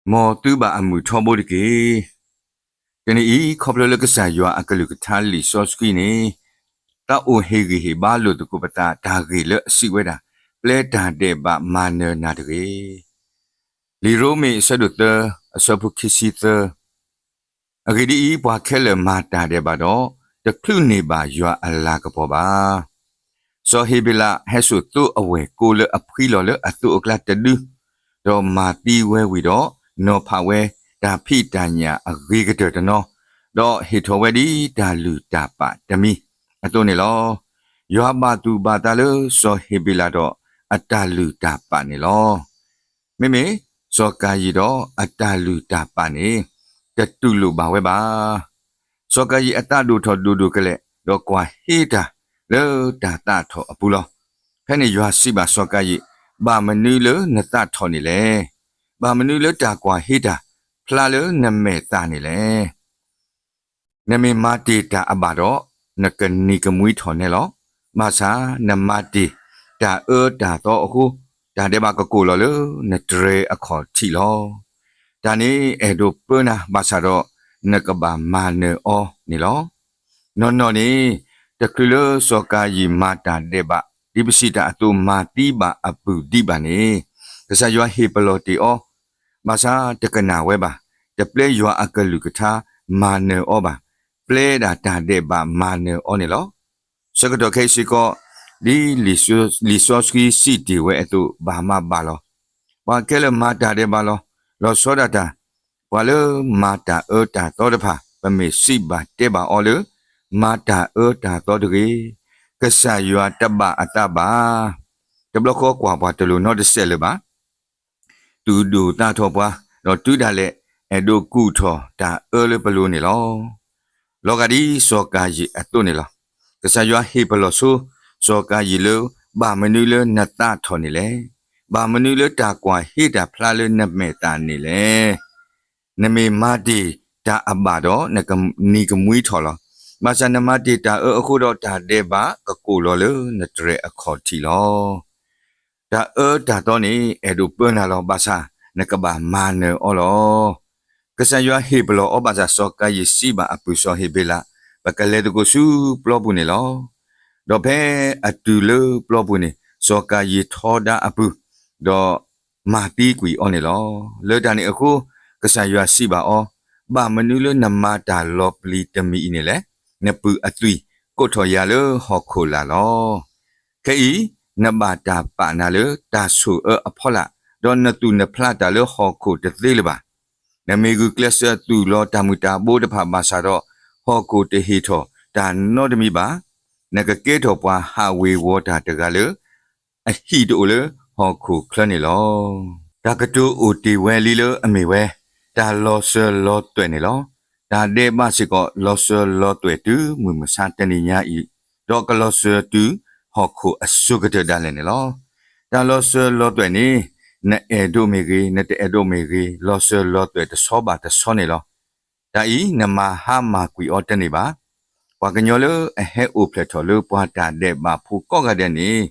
မ်သုဘၣ်အမုာ်ထီဘိတက့ၢ်. တနံၤအံၤ ခီဖျိလၢကစၢ်ယွၤအကလုၢ်ကထါလံာ်စီဆှံန့ၣ် သးအိၣ်ဟ့ၣ်ဂံၢ်ဟ့ၣ်ဘါလိာ်သကိးပသးတၢ်ဂ့ၢ်လၢအစံးဝဲဒၣ်, ပျဲတၢ်ဒဲးဘးမၤနၢၤနၤတဂ့ၤ. လံာ်ရိမ့ၤအဆၢဒိၣ်သၢ အဆၢဖိခံဆံသၢ အဂ့ၢ်ဒ်အံၤ, ပှၤခဲလၢာ်မၤတၢ်ဒဲးဘးဒီး တချုးန့ၢ်ဘၣ်ယွၤအလၤကပီၤဘၣ်. စီၤဟ့းဘ့းလးဟဲစိာ်သိအဝဲၢ်ကိလၢအဖှံလီၤလၢအသိးအကျါတဒု, ဒီးမၤသံဝဲဝံၤဒီး နီၤဖးဝဲတၢ်ဖံးတၢ်ညၣ်အဂ့ၤကတၢၢ်တနီၤ, ဒီးဟ့ၣ်ထီၣ်ဝဲဒ်တၢ်လုၢ်တၢ်ပာ်တမံၤအသိးန့ၣ်လီၤ. ယွၤဘၣ်သူၣ်ဘၣ်သးလၢစီၤဟ့းဘ့းလးဒီးအတၢ်လုၢ်တၢ်ပာ်န့ၣ်လီၤ. မ့မ့ၢ်စီၤကၤယံၣ်ဒီးအတၢ်လုၢ်တၢ်ပာ်န့ၣ် တတူၢ်လိာ်ဘၣ်ဝဲဘၣ်. စီၤကၤယံၣ်အသးဒိၣ်ထီၣ်ဒိၣ်ဒိၣ်ကလဲာ် ဒီးကွၢ်ဟ့တၢ်လၢတၢ်သးထီၣ်အပူၤလီၤ. ဖဲန့ၣ်ယွၤစံးဘၣ်စီၤကၤယံၣ်, ဘၣ်မနုၤလၢနသးထီၣ်န့ၣ်လဲၣ်. ဘၣ်မနုၤလၢတၢ်ကွၢ်ဟ့တၢ်ဖျါလၢနမဲာ်သးန့ၣ်လဲၣ်. နမ့ၢ်မၤတ့ၢ်တၢ်အဘၣ်ဒီး နကနံၤကမှံထီၣ်နဲလီၤ. ဘၣ်ဆၣ်နမၤတ့ၢ်တၢ်အၢတၢ်သီအဃိ, တၢ်ဒဲးဘးကကိးလီၤလၢနတြဲၤအခီၣ်ထံးလီၤ. တၢ်န့ၣ်အဲၣ်ဒိးပၢနၤဘၣ်ဆၣ်ဒီး နကဘၣ်မၤနၢၤအီၤန့ၣ်လီၤ. နီၢ်နီၢ်န့ၣ် တချုးလၢစီၤကၤယံၣ်မၤတၢ်ဒဲးဘး ဒ်ပစံးတၢ်အသိးမၤသံဘၣ်အပုၢ်ဒံးဘၣ်န့ၣ်, ကစၢ်ယွၤဟ့ၣ်ပလီၢ်တ့ၢ်အီၤ, ဘၣ်ဆၣ်တကနၣ်ဝဲဘၣ်, တပျဲယွၤအကလုၢ်ကထါမၤနၢၤအီၤဘၣ်, ပျဲဒၣ်တၢ်ဒဲးဘးမၤနၢၤအီၤန့ၣ်လီၤ. ဆၢကတီၢ်ခဲအံၤစ့ၢ်ကီး, ဒ်လံာ်စီဆှံစံးတ့ၢ်ဝဲအသိး ဘၣ်မၤဘၣ်လီၤ. ပှၤခဲလၢာ်မၤတၢ်ဒဲးဘးလီၤ. လီၤဆီဒၣ်တၢ်, ပှၤလၢမၤတၢ်အၢတၢ်သီတဖၣ် ပမ့ၢ်စံးဘၣ်တဲဘၣ်အီၤလၢ မၤတၢ်အၢတၢ်သီတဂ့ၤ, ကစၢ်ယွၤတဘၣ်အသးဘၣ်. တဘျီဃီကွၢ်ပှၤတလိၤနီတစဲးလၢၤဘၣ်. သူၣ်ဒိၣ်သးထီၣ်ပှၤ, ဒီးတုၤဒၣ်လဲာ် အဲၣ်ဒိးကူၣ်ထီၣ်တၢ်အၢလၢပလိၤန့ၣ်လီၤ. လီၤဂာ်ဒ်စီၤကၤယံၣ်အသိးန့ၣ်လီၤ. ကစၢ်ယွၤဟ့ၣ်ပလီၢ်ဆိ စီၤကၤယံၣ်လၢ ဘၣ်မနုၤလၢနသးထီၣ်န့ၣ်လဲၣ်. ဘၣ်မနုၤလၢတၢ်ကွၢ်ဟ့တၢ်ဖျါလၢနမဲာ်သးန့ၣ်လဲၣ်. နမ့ၢ်မၤတ့ၢ်တၢ်အဘၣ်ဒီး နကနံၤကမှံထီၣ်လီၤ. ဘၣ်ဆၣ်နမၤတ့ၢ်တၢ်အၢအဃိဒီး တၢ်ဒဲးဘးကကိးလီၤလၢနတြဲၤအခီၣ်ထံးလီၤ. တၢ်အၢတၢ်သီန့ၣ် အဲၣ်ဒိးပၢနၤလီၤ. ဘၣ်ဆၣ်နကဘၣ်မၤနၢၤအီၤလီၤ. ကစၢ်ယွၤဟ့ၣ်ပလီၢ်အီၤဘၣ်ဆၣ် စီၤကၤယံၣ်စံးဘၣ်အပုၢ်စီၤဟ့းဘ့းလး, ပကလဲၤသကိးဆူပျီပူၤန့ၣ်လီၤ. ဒီးဖဲအတုၤလၢပျီပူၤန့ၣ် စီၤကၤယံၣ်ထီဒါအပုၢ်, ဒီးမၤသံကွံာ်အီၤန့ၣ်လီၤ. လၢတၢ်န့ၣ်အဃိ, ကစၢ်ယွၤစံးဘၣ်အီၤ, ဘၣ်မနုၤလၢနမၤတၢ်လီၤပျံၤတမံၤအံၤန့ၣ်လဲၣ်. နပုၢ်အသွံၣ်ကိးထီၣ်ယၤလၢဟီၣ်ခိၣ်လာ်လီၤ. ခဲအံၤနဘၣ်တၢ်ပာ်နၤလၢတၢ်ဆိၣ်အၢအဖီလာ်, ဒီးနသူၣ်နဖျးတၢ်လၢဟီၣ်ခိၣ်တသ့လၢၤဘၣ်. နမ့ၢ်ဂုာ်ကျဲးစၢးသူၣ်လီၤတၢ်မုၢ်တၢ်ဘိတဖၣ်ဘၣ်ဆၣ်ဒီး, ဟီၣ်ခိၣ်တဟ့ၣ်ထီၣ်တၢ်နီတမံၤဘၣ်. နကကဲထီၣ်ပှၤဟးဝ့ၤဝီၤတၢ်တဂၤလၢ အဟံၣ်တအိၣ်လၢဟီၣ်ခိၣ်ချၢန့ၣ်လီၤ. တၢ်ကတိၤအိၣ်တ့ၢ်ဝဲလံလၢအမ့ၢ်ဝဲ တၢ်လီၤစၢၤလီၤသွဲၣ်န့ၣ်လီၤ. တၢ်ဒဲးဘးစ့ၢ်ကီး လီၤစၢၤလီၤသွဲၣ်တုၤမုၢ်မဆါတနံၤညါအံၤ, ဒီးကလီၤစၢၤတုၤဟီၣ်ခိၣ်အစိၤကတၢၢ်ဒၣ်လဲာ်န့ၣ်လီၤ. တၢ်လီၤစၢၤလီၤသွဲၣ်န့ၣ် နအဲၣ်ဒိးမ့ၢ်ဂ့ၤ, နတအဲၣ်ဒိးမ့ၢ်ဂ့ၤ, လီၤစၢၤလီၤသွဲၣ်တဆီဘၣ်တဆီန့ၣ်လီၤ. တၢ်အံၤနမၤဟါမၢ်ကွံာ်အီၤတန့ၢ်ဘၣ်. ပှၤကညီလၢအဟဲအိၣ်ဖျဲၣ်ထီၣ်လၢပှၤတၢ်ဒဲးဘးဖိကိးဂၤဒဲးန့ၣ်,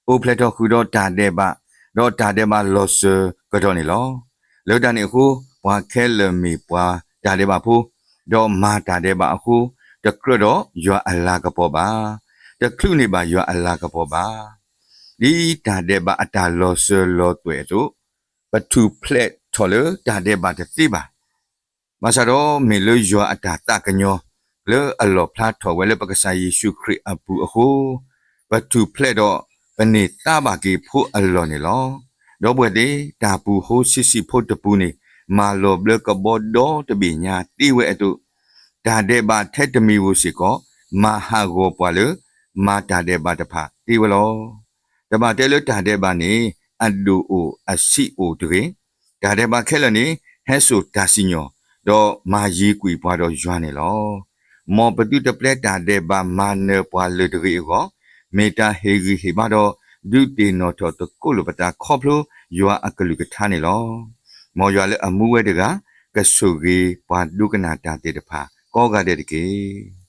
အိၣ်ဖျဲၣ်ထီၣ်ဃုာ်ဒီးတၢ်ဒဲးဘး, ဒီးတၢ်ဒဲးဘးလီၤစၢၤကဒီးန့ၣ်လီၤ. လၢတၢ်န့ၣ်အဃိ, ပှၤခဲလၢာ်မ့ၢ်ပှၤတၢ်ဒဲးဘးဖိ, ဒီးမၤတၢ်ဒဲးဘးအဃိ, တကြၢးဒီးယွၤအလၤကပီၤဘၣ်. တချုးန့ၢ်ဘၣ်ယွၤအလၤကပီၤဘၣ်. ဒ်တၢ်ဒဲးဘးအတၢ်လီၤစၢၤလီၤသွဲၣ်အသိး, ပထူၣ်ဖျဲးထီၣ်လၢတၢ်ဒဲးဘးတသ့ဘၣ်. ဘၣ်ဆၣ်ဒီးမ့ၢ်လၢယွၤအတၢ်သးကညီၤ လၢအလီၣ်ဖျါထီၣ်ဝဲလၢပကစၢ်ယ့ၣ်ၡူးခရံာ်အပူၤအဃိ, ပထူၣ်ဖျဲးဒီးပန့ၢ်သါဘၣ်က့ၤဖိအလီၢ်န့ၣ်လီၤ. ဒီပုၢ်ဝဲၢ်သ့ၣ်, တၢ်ပူၤဟိဆံးဆံးဖိတပူၤန့ၣ် မၤလီၤဘျၢကဘီဒီတဘ့ၣ်ညါသ့ဝဲအသိး, တၢ်ဒဲးဘးထဲတမံၤဧိၤစ့ၢ်ကီး မၤဟးဂီၤပှၤလၢ မၤတၢ်ဒဲးဘးတဖၣ်သ့ဝဲလီၤ. တဘၣ်တဲလၢတၢ်ဒဲးဘးန့ၣ် အဒိၣ်အိၣ်အဆံးအိၣ်တဂ့ၤ. တၢ်ဒဲးဘးခဲလၢာ်န့ၣ် ဟဲစိာ်တၢ်စံၣ်ညီၣ်, ဒီးမၤယံၤကွံာ်ပှၤဒီးယွၤန့ၣ်လီၤ. မ်ပသုတပျဲတၢ်ဒဲးဘးမၤနၢၤပှၤလၢၤတဂ့ၤအဂီၢ်, မ့ၢ်တၢ်ဟ့ၣ်ဂံၢ်ဟ့ၣ်ဘါဒီး ဒုးသ့ၣ်နီၣ်ထီၣ်သကိးလိာ်ပသးခီဖျိယွၤအကလုၢ်ကထါန့ၣ်လီၤ. မ်ယွၤလၢအမူဝဲတဂၤ ကဆိၣ်ဂ့ၤပှၤဒိကနၣ်တၢ်သ့ၣ်တဖၣ်ကိးဂၤဒဲးတက့ၢ်.